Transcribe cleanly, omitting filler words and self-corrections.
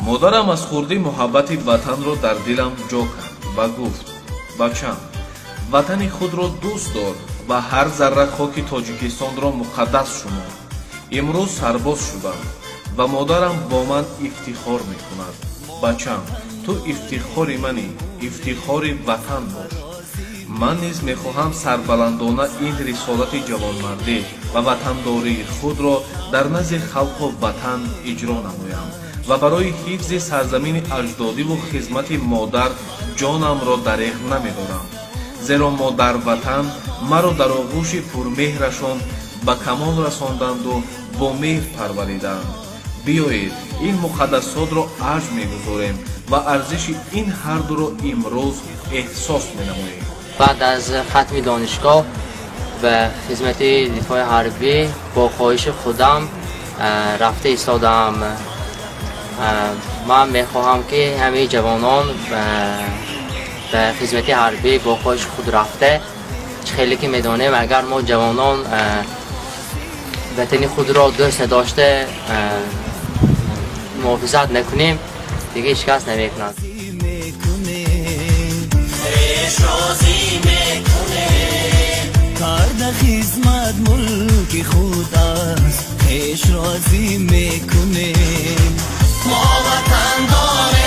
Модарам аз хурдӣ муҳаббати ватанро дар дилам ҷо кард ва гуфт: «Бачам, ватани худро дӯст дор ва ҳар зарра хоки Тоҷикистонро муқаддас шумор». Имрӯз сарбоз шудам ва модарам бо ман ифтихор мекунад: «Бачам, ту ифтихори манӣ, ифтихори ватан бош». Ман низ мехоҳам сарбаландона ин рисолати ҷавонмардӣ ва ватандории худро дар назди халқу ватан иҷро намоям ва барои ҳифзи сарзамини аҷдодиву хизмати модар ҷонамро дареғ намедорам, зеро модар-ватан маро дар оғӯши пурмеҳрашон ба камол расонданду бо меҳр парвариданд. Биёед, ин муқаддасотро арҷ мегузорем ва арзиши ин ҳардуро имрӯз эҳсос менамоем. Баъд аз хатми донишгоҳ ба хизмати дифои ҳарбӣ бо хоҳиши худам рафта истодаам. Ман мехоҳам, ки ҳамаи ҷавонон ба хизмати ҳарбӣ бо хоҳиши худ рафта. Чӣ хеле ки медонем, агар мо ҷавонон ватани худро дӯст надошта, муҳофизат накунем, дига ҳеҷ кас намекунад. Мекунем, пешвозӣ мекунем. Карда хизмат мулки худ аст, пешвозӣ мекунем. Мо ватандор.